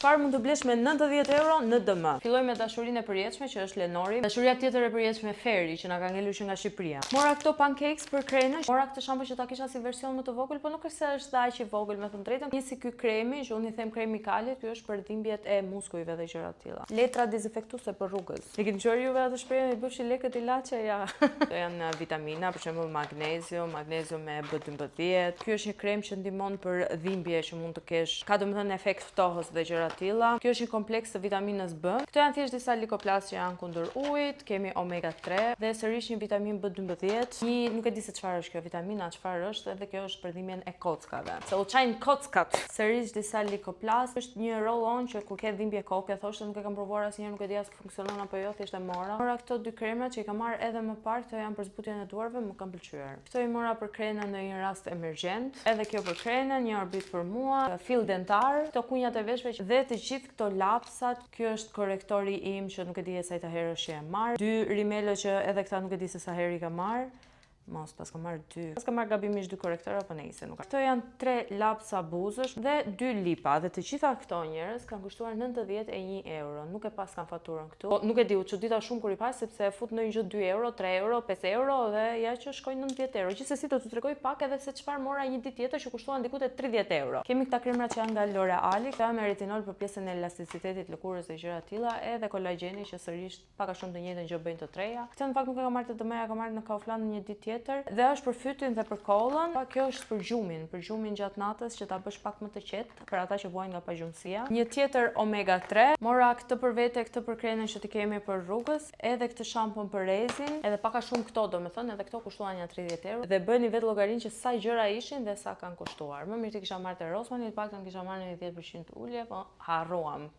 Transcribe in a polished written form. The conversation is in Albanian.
Çfarë mund të blesh me 90 euro në DM? Filloj me dashurinë e përjetshme, që është Lenori. Dashuria tjetër e përjetshme, Feri, që na ka ngelur që nga Shqipëria. Mora këto pancakes për Krenën. Mora këtë shampo që ta kisha si version më të vogël, po nuk është se është aq i vogël, me thënë drejtën. Një si ky kremi, që unë i them kremi kalit, ky është për dhimbjet e muskujve dhe gjëra të tilla. Letra dezinfektuese për rrugës. E keni dëgjuar juve atë shprehjen "i bëfshi lekët ilaçe"? Ja. Këto janë vitamina, për shembull magnezium, magnezium me B12. Ky është një krem që ndihmon për dhimbje që mund të kesh. Ka, domethënë, efekt ftohës dhe gjëra të tilla. Kjo është një kompleks të vitaminës B. Këto janë thjesht disa likoplast që janë kundër ujit, kemi omega 3 dhe sërish një vitamin B12. Një, nuk e di se çfarë është kjo vitamina, çfarë është, edhe kjo është për dhimbjen e kockave. Se u çajnë kockat. Sërish disa likoplast. Është një roll-on që kur ke dhimbje koke, thoshte, nuk e kam provuar asnjëherë, nuk e di as funksionon apo jo, thjesht e mora. Mora këto dy krema që i kam marrë edhe më parë, këto janë për zbutjen e duarve, më kanë pëlqyer. Këto i mora për Krenën në një rast emergjent. Edhe kjo për Krenën, një orbit për mua, fill dentar, këto kunjat e veshëve dhe të gjithë këto lapsat. Ky është korrektori im, që nuk e di sa i herë është që e marr. Dy rimelo, që edhe këta nuk e di se sa herë i kam marr. Mos, pas kam marrë dy. Pas kam marrë gabimisht dy korrektora, po nejse, nuk ka. Këto janë tre lapsa buzësh dhe dy lipa dhe të gjitha këto, njerëz, kanë kushtuar 91 euro. Nuk e pas kam faturën këtu. Po, nuk e di, u çudita shumë kur i pas, sepse e fut ndonjë gjë 2 euro, 3 euro, 5 euro dhe ja që shkojnë 90 euro. Gjithsesi, do t'ju tregoj pak edhe se çfarë mora një ditë tjetër që kushtuan diku te 30 euro. Kemi këta kremrat që janë nga L'Oreal, këta me retinol për pjesën e elasticitetit lëkurës dhe gjëra të tilla, edhe kolagjeni, që sërish pak a shumë të njëjtën gjë bëjnë të treja. Këtë në fakt nuk e kam marrë te DM-ja, kam marrë në Kaufland një ditë tjetër dhe është për fytin dhe për kollën. Pa, kjo është për gjumin, për gjumin gjatë natës, që ta bësh pak më të qetë, për ata që vuajnë nga pagjumësia. Një tjetër omega 3. Mora këtë për vete, këtë për Krenën që të kemi për rrugës, edhe këtë shampon për Rezin, edhe pak a shumë këto, domethënë, edhe këto kushtuan ja 30 euro. Dhe bëni vetë llogarinë që sa gjëra ishin dhe sa kanë kushtuar. Më mirë të kisha marrë te Rossmann, të paktën kisha marrë në 10% ulje, po harruam.